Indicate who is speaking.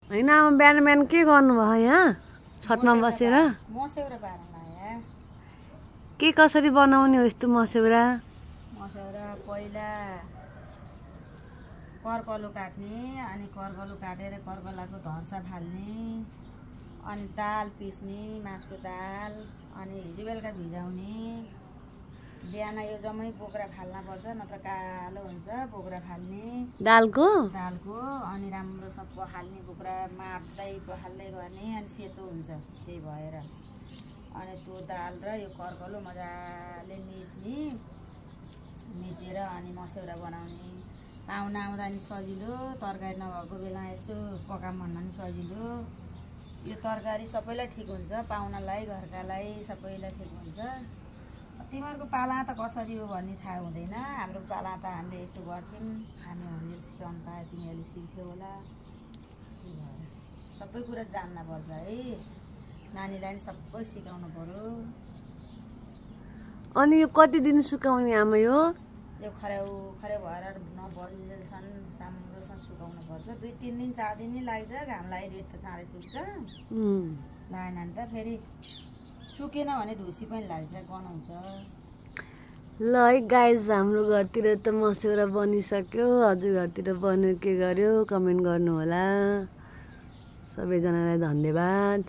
Speaker 1: हैन अब बिहान बिहान के गर्नुभयो यहाँ छतमा बसेर
Speaker 2: मस्यौरा पार्न लाएँ।
Speaker 1: के कसरी बनाउने हो यस्तो मस्यौरा
Speaker 2: मस्यौरा पहिला कर्कलो काट्ने अनि कर्कलो काटेर कर्कलाको धर्सा फाल्ने अनि दाल पिस्ने मासको दाल अनि हिजो बेलुका भिजाउने बिहान यो जम्मै बोक्रा फाल्न पर्छ नत्र कालो हुन्छ बोक्रा फाल्ने
Speaker 1: दालको
Speaker 2: अनि राम्रो सब पखाल्ने बोक्रा माप्दै पखाल्दै गर्ने अनि सेतो हुन्छ त्यही भएर अनि त्यो दाल र यो कर्कलो मजाले मिचेर अनि मस्यौरा बनाउने पाहुना आउँदा नि सजिलो तरकारी नभएको बेला यसो पकाम भन्न नि सजिलो यो तरकारी सबैलाई ठिक हुन्छ पाहुनालाई घरकालाई सबैलाई ठिक हुन्छ तिमीहरूको पाला त कसरी हो भन्ने थाहा हुँदैन हाम्रो पाला त हामीले यस्तो गर्थ्यौँ हामीले सिकाउनु पायो तिमीहरूले सिक्थ्यौ होला सबै कुरा जान्न पर्छ है नानीलाई नि सबै सिकाउनु पर्यो
Speaker 1: अनि यो कति दिन सुकाउने आमा यो
Speaker 2: खर्याउ भएर नबलिन्जेलसम्म राम्रोसँग सुकाउनु पर्छ 2-3 दिन 4 दिन नै लाग्छ घाम लाग्यो त चाँडै सुक्छ लागेन भने त फेरि सुकेन भने ढुसी पनि लाग्छ गनाउँछ
Speaker 1: ल है गाइज हाम्रो घरतिर त मस्यौरा बनिसक्यो हजुर घरतिर बन्यो के गर्यो कमेन्ट गर्नु होला सबैजनालाई धन्यवाद।